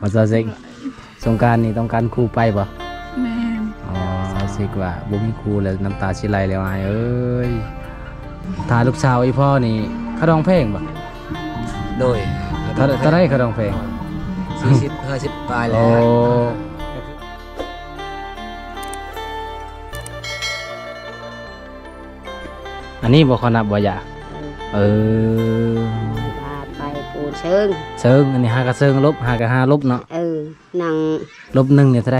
ວ່າຊາວເຊັກ ສົງການນີ້ຕ້ອງການຄູ່ໄປບໍ່? ແມ່ນ. ອໍ ຊາວເຊັກວ່າບໍ່ມີຄູ່ແລ້ວ ນ້ຳຕາຊິໄຫຼແລ້ວອ້າຍເອີຍ. ຖ້າລູກສາວອີ່ພໍ່ນີ້ ຄ່າດອງແພງບໍ່? ໂດຍ. ເທົ່າ ເທົ່າໃດຄ່າດອງແພງ? ສີ່ສິບ ຫ້າສິບປາຍແລ້ວ. ໂອ້ ອັນນີ້ບໍ່ ເຂົານັບບໍ່ຍາ? ເອີ ເອີ ບາດໄປປູນເຊີງ ເຊີງ ອັນນີ້ຫາກະເຊີງລົບ ຫາກະຫ້າລົບເນາະ. ເອີ ນັ່ງລົບໜຶ່ງນີ້ເທົ່າໃດ?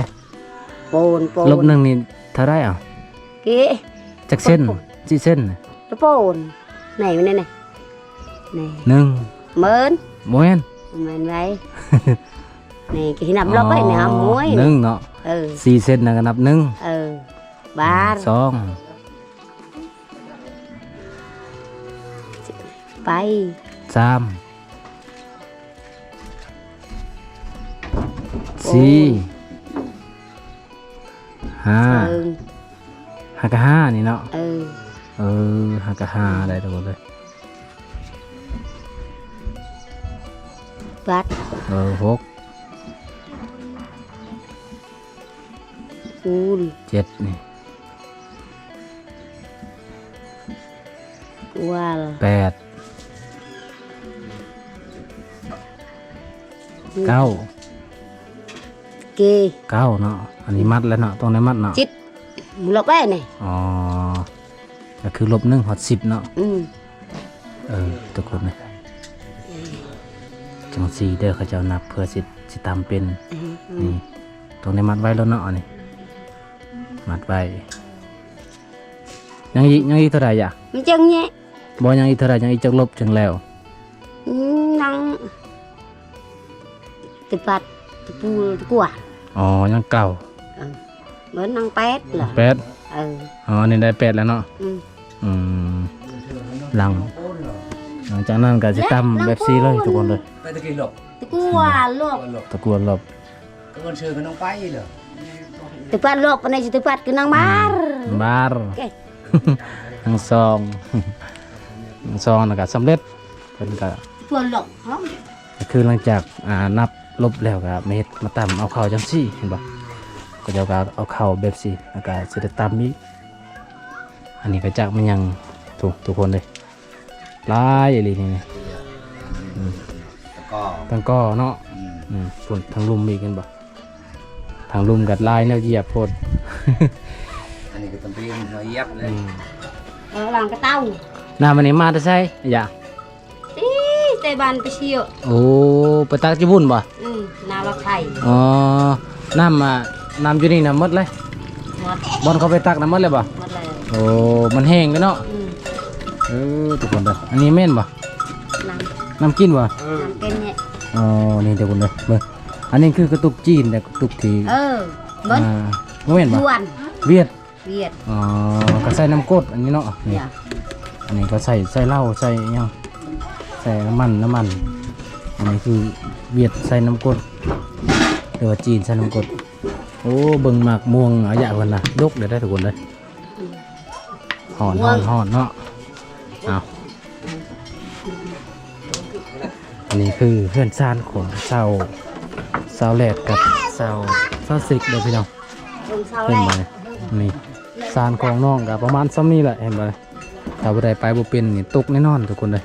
ໂປນ ໂປນ ລົບໜຶ່ງນີ້ເທົ່າໃດເອົາ? ເກ ຈັກເຊັນ? ໂປນ ສີ່ເຊັນ ໂປນ ນີ້ ນີ້ ນີ້ ນີ້ ໜຶ່ງ ໝື່ນ ບໍ່ແມ່ນ ບໍ່ແມ່ນໄວ ນີ້ ກະນັບລົບໄປນີ້ ໂອ້ຍ ໜຶ່ງເນາະ. ເອີ ສີ່ເຊັນນະກະນັບໜຶ່ງ ເອີ ບາດ ສອງ ໄປ ສາມ ໂອ້ຍ ສີ່ ຫ້າ ເອີ ຫາກະຫ້ານີ້ເນາະ. ເອີ ເອີ ຫາກະຫ້າໄດ້ທຸກຄົນເລີຍ. ບາດ ເອີ ຫົກ ຄູນ ເຈັດນີ້ ກວາລ ແປດ ເກົ້າ ເກ ເກົ້າເນາະ. ອັນນີ້ມັດແລ້ວເນາະ ຕ້ອງໄດ້ມັດເນາະ. ຈິດ ລົບໄດ້ນີ້. ອໍ ກະຄືລົບໜຶ່ງຮອດສິບເນາະ. ອືມ ເອີ ທຸກຄົນເອີຍ ຈັ່ງຊີ້ເດີ ເຂົາເຈົ້ານັບເພື່ອຊິ ຊິຕຳເປັນ. ອືມ ນີ້ ຕ້ອງໄດ້ມັດໄວ້ໂລດເນາະ ອັນນີ້ ມັດໄວ້. ຍັງອີກ ຍັງອີກເທົ່າໃດຍະ? ມັນຈັ່ງນີ້ ບໍ່ ຍັງອີກເທົ່າໃດ? ຍັງອີກຈັກລົບຈຶ່ງແລ້ວ? ອືມ ຍັງ ຕະປັດ ຕະປູ ຕະກວາ. ອໍ ຍັງເກົ້າ. ເອີ ເບິ່ງ ນັ່ງແປດລະ ແປດ. ເອີ ອໍ ອັນນີ້ໄດ້ແປດແລ້ວເນາະ. ອືມ ອືມ ຫຼັງ ຫຼັງຈາກນັ້ນກະຊິຕຳແບບຊີ້ເລີຍທຸກຄົນເລີຍ. ຕະກວາລົບ ຕະກວາລົບ ຕະກວາລົບ ຕະກວາລົບ ອັນນີ້ຊິຕະກວາຄືນາງບາຣ ບາຣ ທັງສອງ ທັງສອງນັ້ນກະສຳເລັດ. ເພິ່ນກະ ກະຄືຫຼັງຈາກ ອ່າ ນັບລົບແລ້ວກະມາເຮັດ ມາຕຳເອົາເຂົ້າຈັ່ງຊີ້ ເຫັນບໍ່? ເຂົາເຈົ້າກະເອົາເຂົ້າແບບຊີ້ ແລ້ວກະຊິໄດ້ຕຳອີກ. ອັນນີ້ກະຈັກແມ່ນຫຍັງ ທຸກ ທຸກຄົນເດ້ ຫຼາຍອີ່ຫຼີນີ້. ອືມ ຕັງກໍ ຕັງກໍເນາະ. ອືມ ອືມ ພຸ້ນ ທາງລຸ່ມອີກ ເຫັນບໍ່? ທາງລຸ່ມກະຫຼາຍແນວຢຽບໂພດ. ອັນນີ້ກະຕຳເປັນແນວຢຽບເລີຍ. ອືມ ເອີ ຫຼັງກະເຕົາ. ນ້ຳອັນນີ້ມາແຕ່ໃສຍະ? ຕິ ແຕ່ບ້ານໄປຊຽວ. ໂອ້ ໄປຕັກຢູ່ພຸ້ນບໍ່? ອືມ ນາວ່າໄຂ່. ອໍ ນ້ຳ ອ່າ ນ້ຳຢູ່ນີ້ນະໝົດເລີຍ? ໝົດ. ບ່ອນເຂົາໄປຕັກນະໝົດເລີຍບໍ່? ໝົດແລ້ວ. ໂອ້ ມັນແຫ້ງເລີຍເນາະ. ອືມ ເອີ ທຸກຄົນເດີ ອັນນີ້ແມ່ນບໍ່? ນ້ຳ ນ້ຳກິນບໍ່? ເອີ ນ້ຳກິນນີ້. ອໍ ນີ້ທຸກຄົນເດີ ເບິ່ງ ອັນນີ້ຄືກະຕຸກຈີນ ແຕ່ກະຕຸກທີ່ ເອີ ເບິ່ງ ອ່າ ບໍ່ແມ່ນບໍ່? ຫວຽດ ຫວຽດ ຫວຽດ. ອໍ ກະໃສ່ນ້ຳກົດອັນນີ້ເນາະ. ນີ້ ອັນນີ້ກະໃສ່ ໃສ່ເຫຼົ້າ ໃສ່ຫຍັງ ໃສ່ນ້ຳມັນ ນ້ຳມັນ. ອັນນີ້ຄືຫວຽດໃສ່ນ້ຳກົດ ຫຼືວ່າຈີນໃສ່ນ້ຳກົດ. ໂອ້ ເບິ່ງໝາກມ່ວງອາຍະເພິ່ນນະ ດົກເດີທຸກຄົນເດີ. ຮ້ອນ ຮ້ອນ ຮ້ອນເນາະ. ເອົາ ອັນນີ້ຄືເຮືອນຊານຂອງຊາວ ຊາວແລດກັບຊາວ ຊາວເຊັກເດີພີ່ນ້ອງ. ເຫັນບໍ່ນີ້? ນີ້ ຊານຂອງນ້ອງກະປະມານຊ່ຳນີ້ແຫຼະ ເຫັນບໍ່? ຖ້າຜູ້ໃດໄປບໍ່ເປັນນີ້ຕົກແນ່ນອນທຸກຄົນເດີ.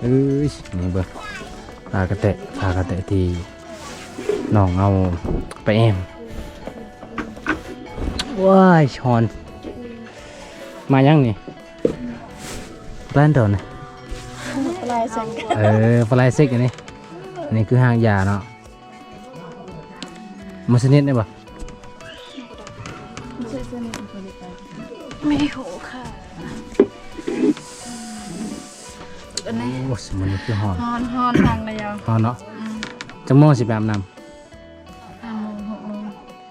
ເອີຍ ນີ້ເບິ່ງ ຜ້າກະແຕະ ຜ້າກະແຕະທີ່ນ້ອງເອົາໄປແອ້ມ. ວ້າຍ ຮ້ອນ. ມາຫຍັງນີ້? ແບຣນໂດນ. ເອີ ປາໄລເຊັກອັນນີ້. ອັນນີ້ຄືຮາກຢາເນາະ. ມາສະນິດໄດ້ບໍ່? ມີຫູຄ່າ. ອັນນີ້ ໂອ້ ມື້ນີ້ຄືຮ້ອນ ຮ້ອນ ຮ້ອນທາງລະຍອງ. ຮ້ອນເນາະ. ອືມ ຈັກໂມງຊິໄປອາບນ້ຳ? ຫ້າໂມງ ຫົກໂມງ.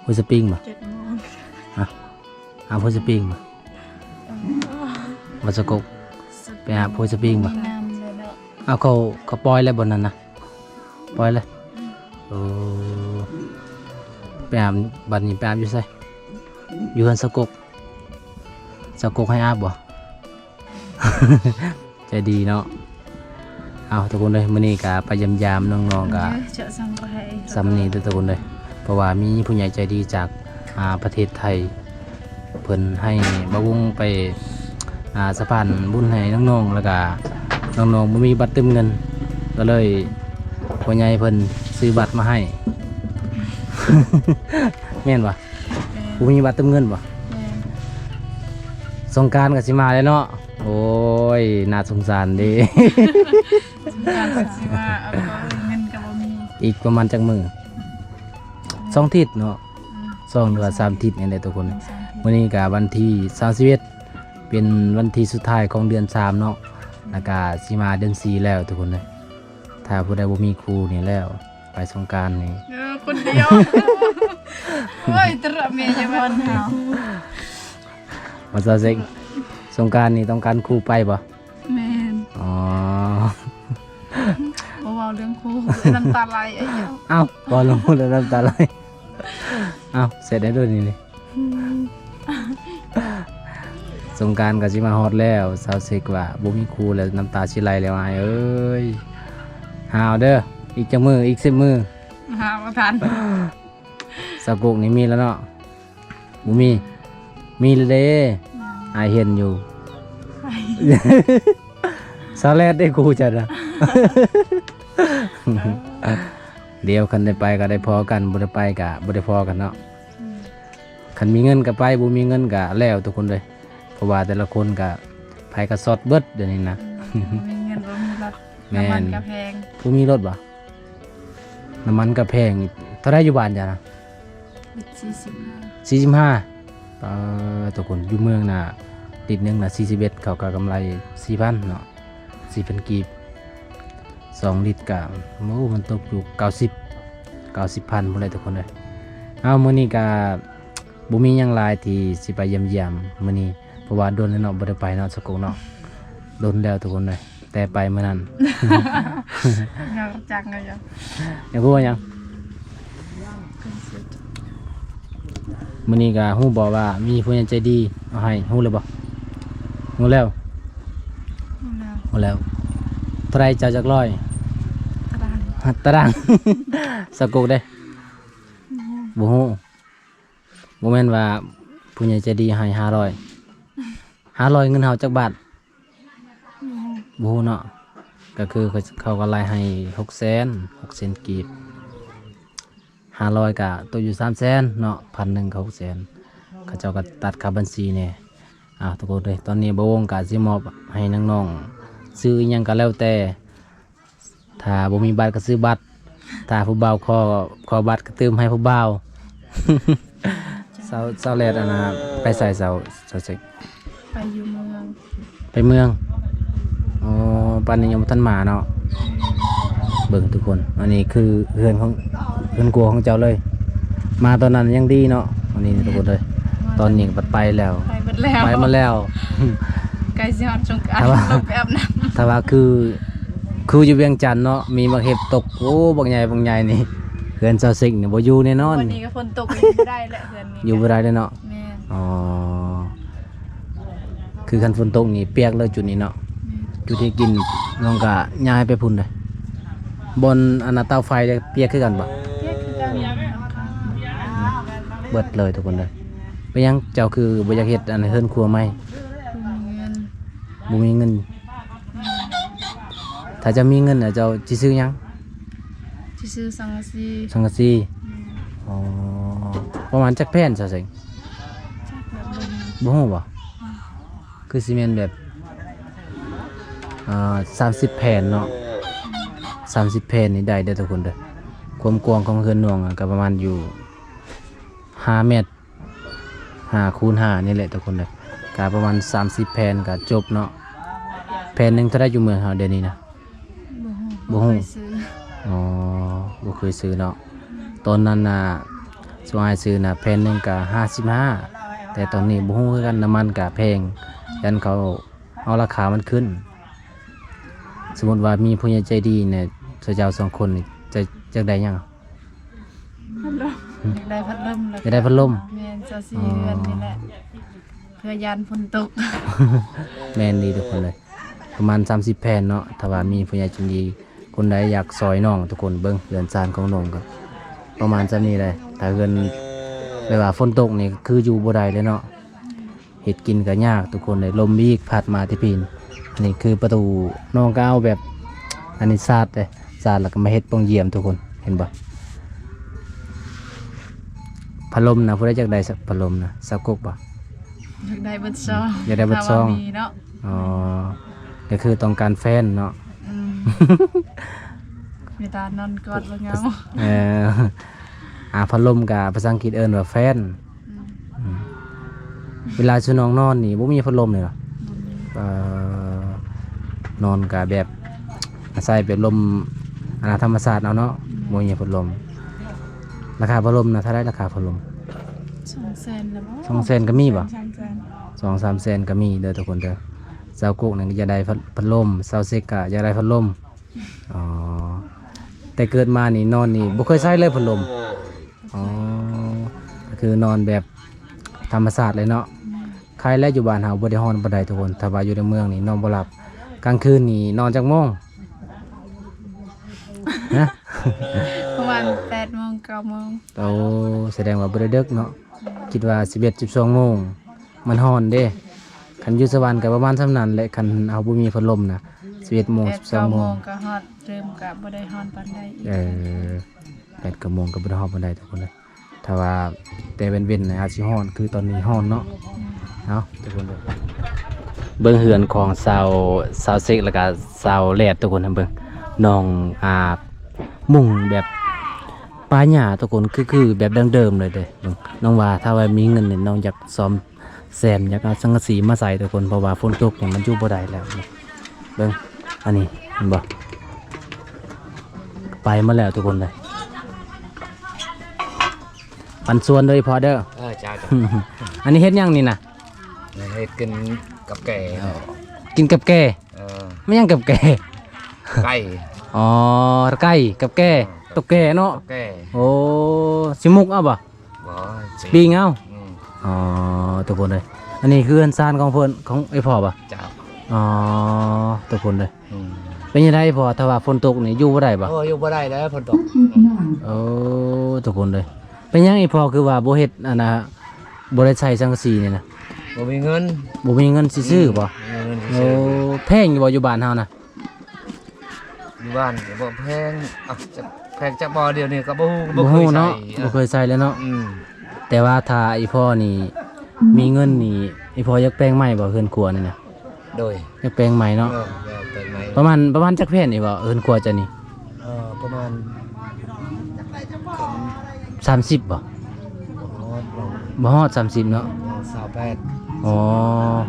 ຫົວສະປຣິງບໍ່? ເຈັດໂມງ. ຮະ? ອາບຫົວສະປຣິງບໍ່? ເອີ ບໍ່ສະກົກ. ສະປຣິງ ໄປອາບຫົວສະປຣິງບໍ່? ມີນ້ຳແລ້ວເນາະ. ເອົາ ເຂົາ ເຂົາປ່ອຍແລ້ວບໍ່ນັ້ນນະ? ປ່ອຍແລ້ວ. ໂອ້ ໄປອາບ ບັດນີ້ໄປອາບຢູ່ໃສ? ຢູ່ເຮືອນສາວກົກ. ສາວກົກໃຫ້ອາບບໍ່? ໃຈດີເນາະ. ເອົາ ທຸກຄົນເອີຍ ມື້ນີ້ກະໄປຢ້ຽມຢາມນ້ອງໆ ກະ ເອີ ຈະສັ່ງໄປໃຫ້ ສ່ຳນີ້ເດີທຸກຄົນເດີ ເພາະວ່າມີຜູ້ໃຫຍ່ໃຈດີຈາກ ອ່າ ປະເທດໄທ ເພິ່ນໃຫ້ບ່າວວົງໄປ ອ່າ ສະພານບຸນໃຫ້ນ້ອງໆ ແລ້ວກະນ້ອງໆ ບໍ່ມີບັດຕື່ມເງິນ ກໍເລີຍພໍ່ໃຫຍ່ເພິ່ນຊື້ບັດມາໃຫ້ ແມ່ນບໍ່? ແມ່ນ ບໍ່ມີບັດຕື່ມເງິນບໍ່? ແມ່ນ ສົງການກໍຊິມາແລ້ວເນາະ. ໂອ້ຍ ໜ້າສົງສານເດ້ ສົງການຊິມາ ເອົາ ເງິນກໍບໍ່ມີ. ອີກປະມານຈັກມື້? ສອງທິດເນາະ ອືມ ສອງ ຫຼືວ່າສາມທິດນີ້ແຫຼະທຸກຄົນ. ອືມ ສາມທິດ. ມື້ນີ້ກໍວັນທີສາມສິບເອັດ ເປັນວັນທີສຸດທ້າຍຂອງເດືອນສາມເນາະ ແລ້ວກໍຊິມາເດືອນສີ່ແລ້ວທຸກຄົນເອີຍ. ຖ້າຜູ້ໃດບໍ່ມີຄູ່ນີ້ແລ້ວ ໄປສົງການນີ້ ເອີ ຄົນດຽວ ໂອ້ຍ ຕະລະແມ່ຢ່າວ່າ ບໍ່ຊາວເຊັກ ສົງການນີ້ຕ້ອງການຄູ່ໄປບໍ່? ແມ່ນ ອໍ ບໍ່ເວົ້າເລື່ອງຄູ່ ນ້ຳຕາໄຫຼ. ເອົ້າ ເວົ້າເລື່ອງຄູ່ແລ້ວນ້ຳຕາໄຫຼ. ເອົ້າ ເສັດໄດ້ໂດຍນີ້ນີ້ ອືມ ສົງການກໍຊິມາຮອດແລ້ວ ຊາວເຊັກວ່າບໍ່ມີຄູ່ແລ້ວ ນ້ຳຕາຊິໄຫຼແລ້ວອ້າຍເອີຍ. ຫາເດີ ອີກຈັກມື້ ອີກສິບມື້ ຫາບໍ່ທັນ. ສາວກົກນີ້ມີແລ້ວເນາະ? ບໍ່ມີ ມີແລ້ວເດ້ ອືມ ອ້າຍເຫັນຢູ່. ສາວແລດເດ້ ຄູ່ເຈົ້ານະ ດຽວຄັນໄດ້ໄປກໍໄດ້ພໍ້ກັນ ບໍ່ໄດ້ໄປກໍບໍ່ໄດ້ພໍ້ກັນເນາະ. ອືມ ຄັນມີເງິນກໍໄປ ບໍ່ມີເງິນກໍແລ້ວທຸກຄົນເອີຍ ເພາະວ່າແຕ່ລະຄົນກໍ ໃຜກໍຊັອດເບິດດຽວນີ້ນະ. ອືມ ບໍ່ມີເງິນ ບໍ່ມີລົດ ແມ່ນ ນ້ຳມັນກໍແພງ. ບໍ່ມີລົດບໍ່? ນ້ຳມັນກໍແພງ. ເທົ່າໃດຢູ່ບ້ານເຈົ້ານະ? ສີ່ສິບຫ້າ ສີ່ສິບຫ້າ. ປາດ ທຸກຄົນ ຢູ່ເມືອງນະ ລິດໜຶ່ງນະ ສີ່ສິບເອັດ ເຂົາກໍກຳໄລສີ່ພັນເນາະ ສີ່ພັນກີບ ສອງລິດກະ ໂອ້ ມັນຕົກຢູ່ເກົ້າສິບ ເກົ້າສິບພັນພຸ້ນແຫຼະທຸກຄົນເອີຍ. ເອົາ ມື້ນີ້ກະບໍ່ມີຫຍັງຫຼາຍທີ່ຊິໄປຢ້ຽມຢາມມື້ນີ້ ເພາະວ່າດົນແລ້ວເນາະ ບໍ່ໄດ້ໄປເນາະ ສາວກົກເນາະ ດົນແລ້ວທຸກຄົນເອີຍ ແຕ່ໄປມື້ນັ້ນ. ຍັງຈັກເນາະ ຍັງ ຍັງບໍ່ຫຍັງ. ມື້ນີ້ກະຮູ້ບໍ່ວ່າມີຜູ້ໃຫຍ່ໃຈດີເອົາໃຫ້ ຮູ້ແລ້ວບໍ່? ຮູ້ແລ້ວ ຮູ້ແລ້ວ ຮູ້ແລ້ວ. ເທົ່າໃດ ເຈົ້າຈັກຮ້ອຍ? ຕາລາງ ຕາລາງ. ສາວກົກເດ້? ບໍ່ຮູ້ ບໍ່ຮູ້. ບໍ່ແມ່ນວ່າຜູ້ໃຫຍ່ໃຈດີໃຫ້ຫ້າຮ້ອຍ? ຫ້າຮ້ອຍເງິນເຮົາຈັກບາດ? ບໍ່ຮູ້ ບໍ່ຮູ້ເນາະ. ກໍຄືເຂົາກໍໄລ່ໃຫ້ຫົກແສນ ຫົກແສນກີບ ຫ້າຮ້ອຍກໍຕົກຢູ່ສາມແສນເນາະ ພັນໜຶ່ງກໍຫົກແສນ ເຂົາເຈົ້າກໍຕັດຄ່າບັນຊີແດ່. ອ້າວ ທຸກຄົນເອີຍ ຕອນນີ້ບ່າວວົງກໍຊິມອບໃຫ້ນ້ອງໆ ຊື້ອີ່ຫຍັງກໍແລ້ວແຕ່ ຖ້າບໍ່ມີບັດກໍຊື້ບັດ ຖ້າຜູ້ບ່າວຂໍ ຂໍບັດກໍຕື່ມໃຫ້ຜູ້ບ່າວ. ສາວ ສາວແລດ ອັນນ່າ ໄປໃສ ສາວ ສາວເຊັກ? ໄປຢູ່ເມືອງ ໄປເມືອງ. ອໍ ປານນີ້ຍັງບໍ່ທັນມາເນາະ. ເບິ່ງທຸກຄົນ ອັນນີ້ຄືເຮືອນຂອງ ເຮືອນຄົວຂອງເຈົ້າເລີຍ ມາຕອນນັ້ນຍັງດີເນາະ. ອັນນີ້ທຸກຄົນເອີຍ ຕອນນີ້ບັດໄປແລ້ວ ໄປໝົດແລ້ວ ໄປໝົດແລ້ວ. ໃກ້ຊິຮອດສົງການ ລົງໄປອາບນ້ຳ. ຖ້າວ່າຄື ຄືຢູ່ວຽງຈັນເນາະ ມີໝາກເຫັບຕົກ ໂອ້ ບັກໃຫຍ່ ບັກໃຫຍ່ນີ້ ເຮືອນຊາວເຊັກນີ້ບໍ່ຢູ່ແນ່ນອນ. ວັນນີ້ກໍຝົນຕົກ ຢູ່ບໍ່ໄດ້ແຫຼະ ເຮືອນນີ້ ຢູ່ບໍ່ໄດ້ເລີຍເນາະ. ແມ່ນ ອໍ ຄືຄັນຝົນຕົກນີ້ປຽກເລີຍຈຸດນີ້ເນາະ. ແມ່ນ ຈຸດທີ່ກິນນ້ອງກະຍ້າຍໄປພຸ້ນເດ້. ບ່ອນອັນນ່າເຕົາໄຟເດ້ ປຽກຄືກັນບໍ່? ປຽກຄືກັນ ເບິດເລີຍທຸກຄົນເດີ. ເປັນຫຍັງເຈົ້າຄືບໍ່ຢາກເຮັດອັນເຮືອນຄົວໃໝ່? ບໍ່ມີເງິນ ບໍ່ມີເງິນ. ຖ້າເຈົ້າມີເງິນນະ ເຈົ້າຊິຊື້ຫຍັງ? ຊິຊື້ສັງກະສີ ສັງກະສີ. ແມ່ນ ອໍ ປະມານຈັກແຜ່ນຊາວເຊັກ? ຈັກແລ້ວ ບໍ່ຮູ້ ບໍ່ຮູ້ບໍ່? ອືມ ຄືຊິແມ່ນແບບ ອ່າ ສາມສິບແຜ່ນເນາະ ສາມສິບແຜ່ນນີ້ໄດ້ເດີທຸກຄົນເດີ. ຄວາມກວ້າງຂອງເຮືອນນ້ອງກໍປະມານຢູ່ຫ້າແມັດ ຫ້າຄູນຫ້ານີ້ແຫຼະທຸກຄົນເດີ ກະປະມານສາມສິບແຜ່ນກະຈົບເນາະ. ແຜ່ນໜຶ່ງເທົ່າໃດຢູ່ເມືອງເຮົາດຽວນີ້ນະ? ບໍ່ຮູ້ ບໍ່ຮູ້ ບໍ່ເຄີຍຊື້. ອໍ ບໍ່ເຄີຍຊື້ເນາະ. ຕອນນັ້ນນະ ຊ່ວງອ້າຍຊື້ນະ ແຜ່ນໜຶ່ງກະຫ້າສິບຫ້າ ແຕ່ຕອນນີ້ບໍ່ຮູ້ຄືກັນ ນ້ຳມັນກະແພງ ຢ້ານເຂົາເອົາລາຄາມັນຂຶ້ນ. ສົມມຸດວ່າມີຜູ້ໃຫຍ່ໃຈດີນີ້ ເຈົ້າສອງຄົນນີ້ ຈະ ຈະຢາກໄດ້ຫຍັງ? ພັດລົມ ຢາກໄດ້ພັດລົມ ຢາກໄດ້ພັດລົມ. ແມ່ນ ຊາວສີ່ ອໍ ເຮືອນນີ້ແຫຼະ ເພື່ອຢ້ານຝົນຕົກ. ແມ່ນດີທຸກຄົນເລີຍ. ປະມານສາມສິບແຜ່ນເນາະ. ຖ້າວ່າມີຜູ້ໃຫຍ່ໃຈດີຄົນໃດຢາກຊ່ອຍນ້ອງ ທຸກຄົນເບິ່ງເຮືອນຊານຂອງນ້ອງກໍປະມານສ່ຳນີ້ແຫຼະ. ຖ້າເຮືອນແບບວ່າຝົນຕົກນີ້ຄືຢູ່ບໍ່ໄດ້ເລີຍເນາະ. ເຮັດກິນກໍຍາກທຸກຄົນເລີຍ. ລົມອີກພັດມາທີ່ພີ້ນ. ອັນນີ້ຄືປະຕູ ນ້ອງກໍເອົາແບບອັນນີ້ສາດເດ້ ສາດແລ້ວກໍມາເຮັດປ່ອງຢ້ຽມທຸກຄົນ ເຫັນບໍ່? ພັດລົມນະ ຜູ້ໃດຢາກໄດ້ ສ- ພັດລົມນະ ສາວກົກບໍ່? ຢາກໄດ້ເບິດຊ່ອງ ຢາກໄດ້ເບິດຊ່ອງ ຖ້າວ່າມີເນາະ. ອໍ ກໍຄືຕ້ອງການແຟນເນາະ. ອືມ ເວລານອນກອດບໍ່ເຫງົາ. ເອີ ອາ ພັດລົມກະພາສາອັງກິດເອີ້ນວ່າແຟນ. ອືມ ອືມ ເວລາຊຸນ້ອງນອນນີ້ບໍ່ມີພັດລົມເລີຍເນາະ? ບໍ່ມີ. ເອີ ນອນກະແບບອາໄສແບບລົມ ອັນນະ ທຳມະຊາດເອົາເນາະ. ແມ່ນ. ບໍ່ມີພັດລົມ. ລາຄາພັດລົມນະເທົ່າໃດ? ລາຄາພັດລົມ ສອງແສນລະບໍ່? ສອງແສນກໍມີບໍ່? ສອງສາມແສນ ສອງສາມແສນກໍມີເດີທຸກຄົນເດີ. ສາວກົກນັ້ນກໍຢາກໄດ້ພັດ ພັດລົມ ສາວເຊັກກໍຢາກໄດ້ພັດລົມ. ອໍ ແຕ່ເກີດມານີ້ນອນນີ້ບໍ່ເຄີຍໃຊ້ເລີຍພັດລົມ. ອໍ ກໍຄືນອນແບບທຳມະຊາດເລີຍເນາະ. ແມ່ນ. ໄຄແລ້ວຢູ່ບ້ານເຮົາບໍ່ໄດ້ຮ້ອນປານໃດທຸກຄົນ. ຖ້າວ່າຢູ່ໃນເມືອງນີ້ນອນບໍ່ຫຼັບ. ກາງຄືນນີ້ນອນຈັກໂມງ? ຮະ? ປະມານແປດໂມງ ເກົ້າໂມງ. ໂອ້ ສະແດງວ່າບໍ່ໄດ້ເດິກເນາະ. ແມ່ນ. ຄິດວ່າສິບເອັດ ສິບສອງໂມງ ມັນຮ້ອນເດ້. ຄັນຢູ່ສະຫວັນກໍປະມານສ່ຳນັ້ນແຫຼະ ຄັນເຮົາບໍ່ມີພັດລົມນະ. ສິບເອັດໂມງ ສິບສອງໂມງ ແປດເກົ້າໂມງກໍຮອດ ເລີ່ມກໍບໍ່ໄດ້ຮ້ອນປານໃດອີກ. ເອີ ແປດເກົ້າໂມງກໍບໍ່ໄດ້ຮ້ອນປານໃດທຸກຄົນເອີຍ. ຖ້າວ່າແຕ່ເວັນໆນະອາດຊິຮ້ອນຄືຕອນນີ້ຮ້ອນເນາະ. ເອົາທຸກຄົນເດີ ເບິ່ງເຮືອນຂອງສາວ ສາວເຊັກ ແລ້ວກະສາວແລດ ທຸກຄົນເບິ່ງ ນ້ອງ ອ່າ ມຸງແບບປ່າຫຍ້າທຸກຄົນ ຄື ຄືແບບດັ້ງເດີມເລີຍເດ້. ເບິ່ງ ນ້ອງວ່າຖ້າວ່າມີເງິນນີ້ ນ້ອງຢາກສ້ອມແຊມ ຢາກເອົາສັງກະສີມາໃສ່ທຸກຄົນ ເພາະວ່າຝົນຕົກນີ້ມັນຢູ່ບໍ່ໄດ້ແລ້ວ. ເບິ່ງ ອັນນີ້ເຫັນບໍ່? ໄປໝົດແລ້ວທຸກຄົນເລີຍ. ປັນສ່ວນເດີພໍ່ເດີ. ເອີ ເຈົ້າ ເຈົ້າ. ອັນນີ້ເຮັດຫຍັງນີ້ນະ? ເຮັດກິນກັບແກ່. ກິນກັບແກ່? ເອີ. ແມ່ນຫຍັງກັບແກ່? ໄກ່. ອໍ ໄກ່ກັບແກ່. ເອີ ຕົກແກ່ເນາະ. ຕົກແກ່. ໂອ້ ຊິໝົກເອົາບໍ່? ບໍ່ ປີ້ງເອົາ. ອືມ ອໍ ທຸກຄົນເອີຍ ອັນນີ້ຄືເຮືອນຊານຂອງເພິ່ນ ຂອງໄອ້ພໍ່ບໍ່? ເຈົ້າ. ອໍ ທຸກຄົນເອີຍ. ອືມ ເປັນຈັ່ງໃດພໍ່ ຖ້າວ່າຝົນຕົກນີ້ຢູ່ບໍ່ໄດ້ບໍ່? ໂອ້ ຢູ່ບໍ່ໄດ້ແລ້ວຝົນຕົກ. ໂອ້ ທຸກຄົນເອີຍ ເປັນຫຍັງໄອ້ພໍ່ຄືວ່າບໍ່ເຮັດ ອັນນ່າ ບໍ່ໄດ້ໃສ່ສັງກະສີນີ້ນະ? ບໍ່ມີເງິນ. ບໍ່ມີເງິນຊິຊື້ບໍ່? ອືມ ບໍ່ມີເງິນຊິຊື້. ໂອ້ ແພງຢູ່ບໍ່ ຢູ່ບ້ານເຮົານະ? ຢູ່ບ້ານກໍບໍ່ແພງ. ເອົ້າ ຈະແພງຈັກບໍ່ ດຽວນີ້ກໍບໍ່ຮູ້ ບໍ່ຮູ້ເນາະ. ບໍ່ເຄີຍໃສ່ ບໍ່ເຄີຍໃສ່ເລີຍເນາະ. ອືມ ແຕ່ວ່າຖ້າອີ່ພໍ່ນີ້ມີເງິນນີ້ ອີ່ພໍ່ຢາກແປງໃໝ່ບໍ່ ເຮືອນຄົວນີ້ນະ? ໂດຍ ຢາກແປງໃໝ່ເນາະ. ເອີ ຢາກແປງໃໝ່. ປະມານ ປະມານຈັກແຜ່ນນີ້ບໍ່ ເຮືອນຄົວເຈົ້ານີ້? ເອີ ປະມານສາມສິບບໍ່? ບໍ່ຮອດ ບໍ່ຮອດສາມສິບເນາະ. ເອີ ຊາວແປດ. ອໍ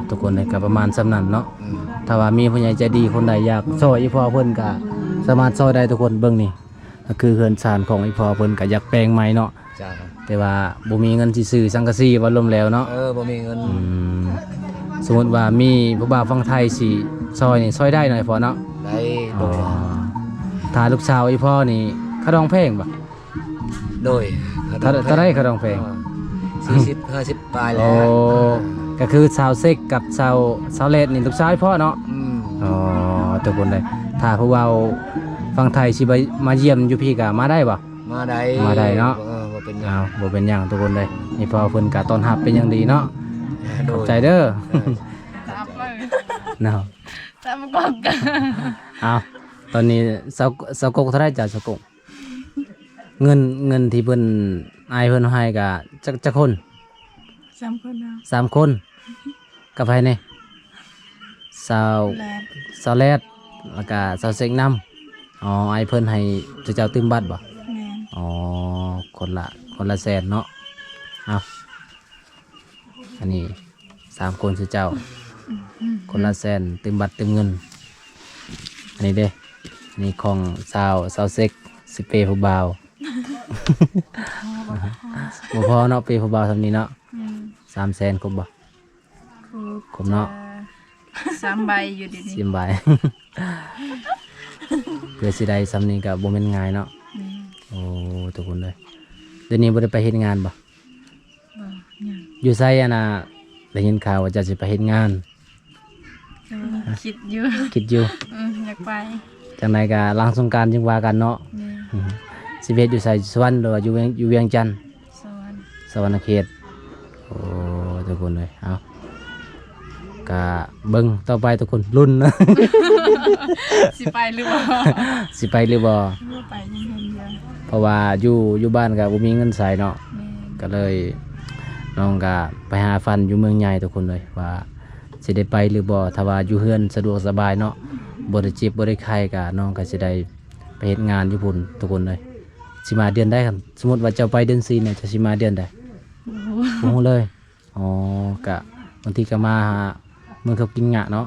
ທຸກຄົນເອີຍ ກໍປະມານສ່ຳນັ້ນເນາະ. ອືມ ຖ້າວ່າມີຜູ້ໃຫຍ່ໃຈດີຄົນໃດຢາກຊ່ອຍອີ່ພໍ່ເພິ່ນ ກໍສາມາດຊ່ອຍໄດ້ທຸກຄົນ. ເບິ່ງນີ້ ກໍຄືເຮືອນຊານຂອງອີ່ພໍ່ເພິ່ນ ກໍຢາກແປງໃໝ່ເນາະ. ເຈົ້າ. ແຕ່ວ່າບໍ່ມີເງິນຊິຊື້ສັງກະສີວ່າລົມແລ້ວເນາະ. ເອີ ບໍ່ມີເງິນ. ອືມ ສົມມຸດວ່າມີຜູ້ບ່າວຝັ່ງໄທຊິຊ່ອຍນີ້ ຊ່ອຍໄດ້ເນາະ ພໍ່ເນາະ? ໄດ້. ອໍ ໂດຍ. ຖ້າລູກສາວອີ່ພໍ່ນີ້ຄ່າດອງແພງບໍ່? ໂດຍ. ເທົ່າ ເທົ່າໃດຄ່າດອງແພງ? ສີ່ສິບ ຫ້າສິບປາຍແລ້ວ. ໂອ້ ກໍຄືສາວເຊັກກັບສາວ ສາວແລດນີ້ລູກສາວອີ່ພໍ່ເນາະ? ອືມ ອໍ ທຸກຄົນເອີຍ ຖ້າຜູ້ບ່າວຝັ່ງໄທຊິມາຢ້ຽມຢູ່ພີ້ກໍມາໄດ້ບໍ່? ມາໄດ້. ມາໄດ້ເນາະ. ເອີ ບໍ່ເປັນຫຍັງ. ເອົາ ບໍ່ເປັນຫຍັງທຸກຄົນເອີຍ ອີ່ພໍ່ເພິ່ນກໍຕ້ອນຮັບເປັນຢ່າງດີເນາະ. ໂດຍ. ຂອບໃຈເດີ. ເອີ ເນາະ. ເອົາ ຕອນນີ້ສາວ ສາວກົກເທົ່າໃດຈ້າ ສາວກົກ? ເງິນ ເງິນທີ່ເພິ່ນ ອ້າຍເພິ່ນໃຫ້ກະຈັກ ຈັກຄົນ? ສາມຄົນເນາະ. ສາມຄົນ. ກັບໃຜແດ່? ສາວແລດ ສາວແລດ ແລ້ວກະສາວເຊັກນຳ. ອໍ ອ້າຍເພິ່ນໃຫ້ເຈົ້າຕື່ມບັດບໍ່? ແມ່ນ. ອໍ ຄົນລະ ຄົນລະແສນເນາະ. ເອົາ ອັນນີ້ສາມຄົນຊື່ເຈົ້າ ອືມ ຄົນລະແສນ ຕື່ມບັດຕື່ມເງິນ. ອັນນີ້ເດ້ ອັນນີ້ຂອງສາວ ສາວເຊັກ ຊິເປຜູ້ບ່າວ. ບໍ່ພໍເນາະ ເປຜູ້ບ່າວສ່ຳນີ້ເນາະ. ອືມ ສາມແສນຄົບບໍ່? ຄົບ ຄົບເນາະ. ສາມໃບຢູ່ດີນີ້ ສາມໃບ ເພື່ອຊິໄດ້ສ່ຳນີ້ກໍບໍ່ແມ່ນງ່າຍເນາະ. ແມ່ນ. ໂອ້ ທຸກຄົນເອີຍ ດຽວນີ້ບໍ່ໄດ້ໄປເຮັດງານບໍ່? ບໍ່ ຍັງ. ຢູ່ໃສ ອັນນ່າ ໄດ້ຍິນຂ່າວວ່າເຈົ້າຊິໄປເຮັດງານ? ເອີ ຄິດຢູ່ ຄິດຢູ່ ອືມ ຢາກໄປ ຈັ່ງໃດກໍຫຼັງສົງການຈຶ່ງວ່າກັນເນາະ. ແມ່ນ ອືມ ຊິໄປເຮັດຢູ່ໃສ? ສະຫວັນ ຫຼືວ່າຢູ່ວຽງ ຢູ່ວຽງຈັນ? ສະຫວັນ ສະຫວັນນະເຂດ. ໂອ້ ທຸກຄົນເອີຍ ເອົາ ກະເບິ່ງຕໍ່ໄປທຸກຄົນ ລຸ້ນ ຊິໄປຫຼືບໍ່ ຊິໄປຫຼືບໍ່ ບໍ່ໄປ ຍັງເຮືອນດຽວ ເພາະວ່າຢູ່ ຢູ່ບ້ານກະບໍ່ມີເງິນໃຊ້ເນາະ. ແມ່ນ ກະເລີຍ ນ້ອງກະໄປຫາຝັນຢູ່ເມືອງໃຫຍ່ທຸກຄົນເອີຍ ວ່າຊິໄດ້ໄປຫຼືບໍ່. ຖ້າວ່າຢູ່ເຮືອນສະດວກສະບາຍເນາະ ບໍ່ໄດ້ເຈັບບໍ່ໄດ້ໄຂ້ ກະນ້ອງກະຊິໄດ້ໄປເຮັດງານຢູ່ພຸ້ນທຸກຄົນເອີຍ. ຊິມາເດືອນໃດ? ຄັນສົມມຸດວ່າເຈົ້າໄປເດືອນສີ່ນີ້ ເຈົ້າຊິມາເດືອນໃດ? ບໍ່ຮູ້ ບໍ່ຮູ້ເລີຍ. ອໍ ກະບາງທີກະມາຫາມື້ເຂົາກິນງະເນາະ.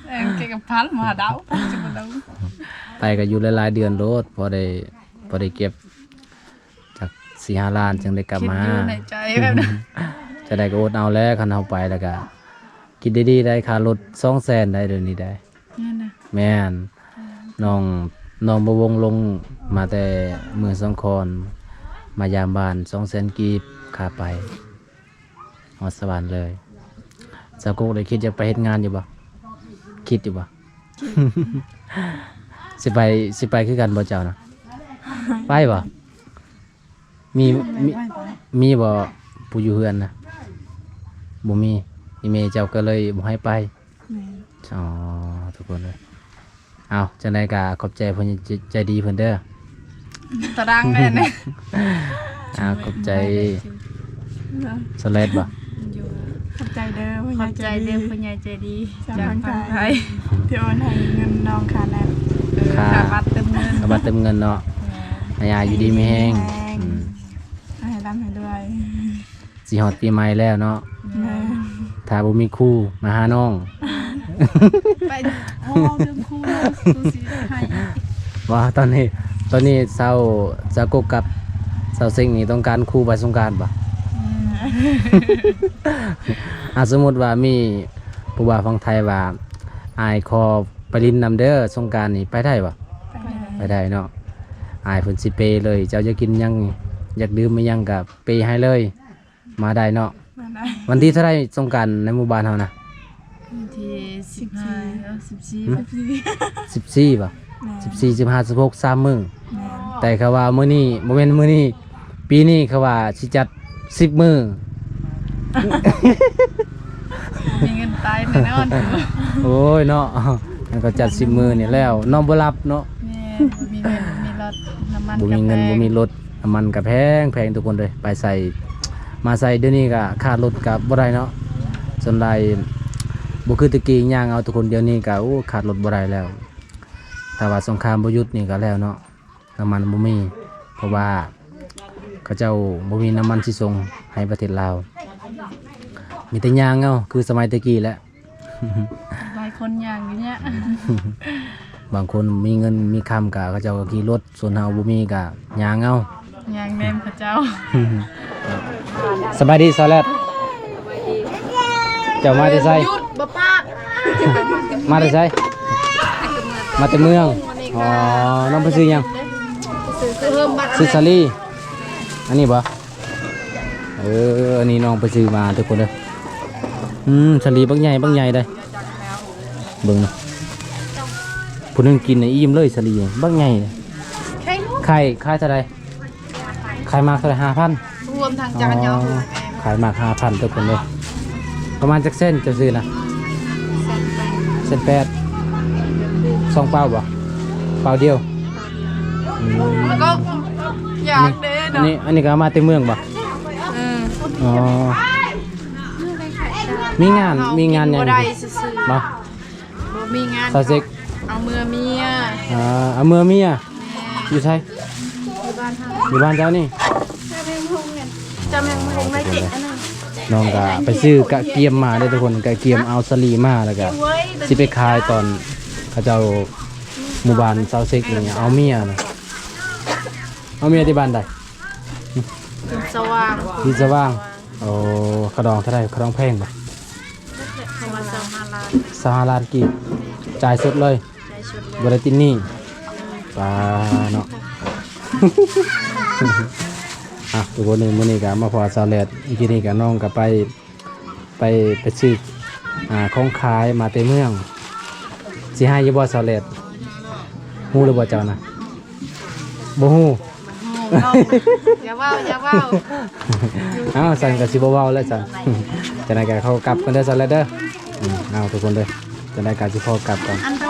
ເອີ ເກັບກັບພັນມາດາວ ໄປກະຢູ່ຫຼາຍໆເດືອນໂລດ ພໍໄດ້ ພໍໄດ້ເກັບຈັກສີ່ຫ້າລ້ານ ຈຶ່ງໄດ້ກັບມາ. ຄິດຢູ່ໃນໃຈແບບນັ້ນ ຈັ່ງໃດກະອົດເອົາແຫຼະ ຄັນເຮົາໄປແລ້ວກະ ຄິດດີໆໄດ໋ ຄ່າລົດສອງແສນໄດ໋ ດຽວນີ້ໄດ໋. ແມ່ນນະ ແມ່ນ ອືມ ນ້ອງ ນ້ອງບໍ່ວົງລົງມາແຕ່ເມືອງສອງຄອນ ມາຢາມບ້ານ ສອງແສນກີບຄ່າໄປ ຮອດສະຫວັນເລີຍ. ສາວກົກໄດ້ຄິດຢາກໄປເຮັດງານຢູ່ບໍ່? ຄິດຢູ່ບໍ່? ຊິໄປ ຊິໄປຄືກັນບໍ່ເຈົ້ານະ? ໄປບໍ່? ມີ ມີ ມີບໍ່ຜູ້ຢູ່ເຮືອນນະ? ບໍ່ມີ ອີ່ແມ່ເຈົ້າກໍເລີຍບໍ່ໃຫ້ໄປ. ແມ່ນ ອໍ ທຸກຄົນເອີຍ ເອົາ ຈັ່ງໃດກໍຂອບໃຈຜູ້ໃຫຍ່ໃຈດີເພິ່ນເດີ. ຕາດາງແມ່ນ ອ່າ ຂອບໃຈ ສະແລັດບໍ່? ຢູ່ ຂອບໃຈເດີຜູ້ໃຫຍ່ໃຈດີ ຂອບໃຈເດີຜູ້ໃຫຍ່ໃຈດີຈາກຝັ່ງໄທ ທີ່ໂອນໃຫ້ເງິນນ້ອງຄ່ານັ້ນ ເອີ ຄ່າ ຄ່າບັດເຕີມເງິນ ຄ່າບັດເຕີມເງິນເນາະ. ແມ່ນ ໃຫ້ອາຍຢູ່ດີມີແຮງ ຢູ່ດີມີແຮງ ອືມ ໃຫ້ລ່ຳໃຫ້ລວຍ. ຊິຮອດປີໃໝ່ແລ້ວເນາະ. ແມ່ນ ຖ້າບໍ່ມີຄູມາຫານ້ອງ ໄປ ເວົ້າເລື່ອງຄູເນາະ ຄູຊິໄດ້ໃຫ້ ວ່າຕອນນີ້ ຕອນນີ້ສາວ ສາວກົກກັບສາວເຊັງນີ້ຕ້ອງການຄູໄປສົງການບໍ່? ອືມ ອ່າ ສົມມຸດວ່າມີຜູ້ບ່າວຝັ່ງໄທວ່າ ອ້າຍຂໍໄປຫຼິ້ນນຳເດີສົງການນີ້ ໄປໄດ້ບໍ່? ໄປໄດ້ ໄປໄດ້ເນາະ ອ້າຍເພິ່ນຊິເປເລີຍ. ເຈົ້າຢາກກິນຫຍັງ ຢາກດື່ມອີ່ຫຍັງກະເປໃຫ້ເລີຍ. ມາໄດ້ເນາະ ມາໄດ້. ວັນທີເທົ່າໃດສົງການໃນໝູ່ບ້ານເຮົານະ? ວັນທີສິບຫ້າ ສິບສີ່ ເອີ ສິບສີ່ ສິບສີ່ ບໍ່? ແມ່ນ ສິບສີ່ ສິບຫ້າ ສິບຫົກ ສາມມື້. ແມ່ນ ແຕ່ເຂົາວ່າມື້ນີ້ ບໍ່ແມ່ນມື້ນີ້ ປີນີ້ເຂົາວ່າຊິຈັດສິບມື້. ມີເງິນຕາຍແນ່ນອນ. ໂອ້ຍເນາະ ມັນກໍຈັດສິບມື້ນີ້ແລ້ວ ນອນບໍ່ຫຼັບເນາະ. ແມ່ນ ບໍ່ມີເງິນ ບໍ່ມີລົດ ນ້ຳມັນ ບໍ່ມີເງິນ ກໍແພງ ບໍ່ມີລົດ ນ້ຳມັນກໍແພງໆ ທຸກຄົນເອີຍ. ໄປໃສມາໃສ ດຽວນີ້ກໍຄ່າລົດກໍບໍ່ໄດ້ເນາະ. ສ່ວນຫຼາຍບໍ່ຄືແຕ່ກີ້ຍ່າງເອົາທຸກຄົນ ດຽວນີ້ກໍ ໂອ້ ຄ່າລົດບໍ່ໄດ້ແລ້ວ. ຖ້າວ່າສົງຄາມບໍ່ຢຸດນີ້ກໍແລ້ວເນາະ ນ້ຳມັນບໍ່ມີ ເພາະວ່າເຂົາເຈົ້າບໍ່ມີນ້ຳມັນຊິສົ່ງໃຫ້ປະເທດລາວ ມີແຕ່ຍ່າງເອົາ ຄືສະໄໝແຕ່ກີ້ແຫຼະ. ຫຼາຍຄົນຍ່າງຢູ່ເນຍ ບາງຄົນມີເງິນມີຄຳກະເຂົາເຈົ້າກໍຂີ່ລົດ ສ່ວນເຮົາບໍ່ມີກະຍ່າງເອົາ ຍ່າງແນມເຂົາເຈົ້າ. ສະບາຍດີສາວແລັດ ເຈົ້າມາແຕ່ໃສ? ມາແຕ່ໃສ? ມາແຕ່ເມືອງ. ອໍ ນ້ອງເພິ່ນຊື່ຫຍັງ? ຊື່ສາລີ. ອັນນີ້ບໍ່? ເອີ ອັນນີ້ນ້ອງໄປຊື້ມາທຸກຄົນເດີ. ອືມ ສາລີບັກໃຫຍ່ ບັກໃຫຍ່ເດ້ ເບິ່ງນະ ຜູ້ໜຶ່ງກິນນະອີ່ມເລີຍ ສາລີບັກໃຫຍ່. ໄຂ່ ຂາຍເທົ່າໃດ? ຂາຍໝາກເທົ່າໃດ? ຫ້າພັນ ລວມທັງຈານ. ອໍ ຂາຍໝາກຫ້າພັນທຸກຄົນເດີ. ປະມານຈັກແສນເຈົ້າຊື້ນະ? ແສນແປດ ສອງເປົາບໍ່? ເປົາດຽວ. ອືມ ແລ້ວກໍຢາກເດ້ເນາະ. ອັນນີ້ ອັນນີ້ກໍເອົາມາແຕ່ເມືອງບໍ່? ເອີ ອໍ ມີງານ ມີງານຫຍັງບໍ່ໄດ້ຊື່ໆ ບໍ່? ບໍ່ມີງານ ສາວເຊັກ ເອົາເມືອເມຍ. ເອີ ເອົາເມືອເມຍ. ແມ່ນ ຢູ່ໃສ? ຢູ່ບ້ານເຮົາ ຢູ່ບ້ານເຈົ້ານີ້. ຈຳຍັງບໍ່ໄດ້ເຈັກອັນນັ້ນ ນ້ອງກະໄປຊື້ກະກຽມມາເດ້ທຸກຄົນ ກະກຽມເອົາສາລີມາ ແລ້ວກະຊິໄປຂາຍຕອນເຂົາເຈົ້າ ໝູ່ບ້ານຊາວເຊັກນີ້ ເອົາເມຍນະ. ເອົາເມຍທີ່ບ້ານໃດ? ດິນສະຫວ່າງ ດິນສະຫວ່າງ. ໂອ້ ຂະດອງເທົ່າໃດ? ຂະດອງແພງບໍ່? ເຂົາວ່າຊາວຫ້າລ້ານ ຊາວຫ້າລ້ານກີບ ຈ່າຍສົດເລີຍ ຈ່າຍສົດເລີຍ ບໍ່ໄດ້ຕິດໜີ້. ປາເນາະ. ອ່ະ ທຸກຄົນເອີຍ ມື້ນີ້ກະມາພໍ້ສາວແລດ ມື້ກີ້ນີ້ກະນ້ອງກະໄປ ໄປ ໄປຊື້ ອ່າ ຂອງຂາຍມາແຕ່ເມືອງ ຊິໃຫ້ຢູ່ບໍ່ສາວແລດ? ຮູ້ຫຼືບໍ່ເຈົ້ານະ? ບໍ່ຮູ້. ເວົ້າ ຢ່າເວົ້າ ຢ່າເວົ້າ. ເອົ້າ ຊັ້ນກໍຊິບໍ່ເວົ້າແລ້ວຊັ້ນ. ຈັ່ງໃດກໍຂໍກັບກ່ອນເດີສາວແລດເດີ. ອືມ ເອົາ ທຸກຄົນເດີ ຈັ່ງໃດກໍຊິຂໍກັບກ່ອນ. ອັນ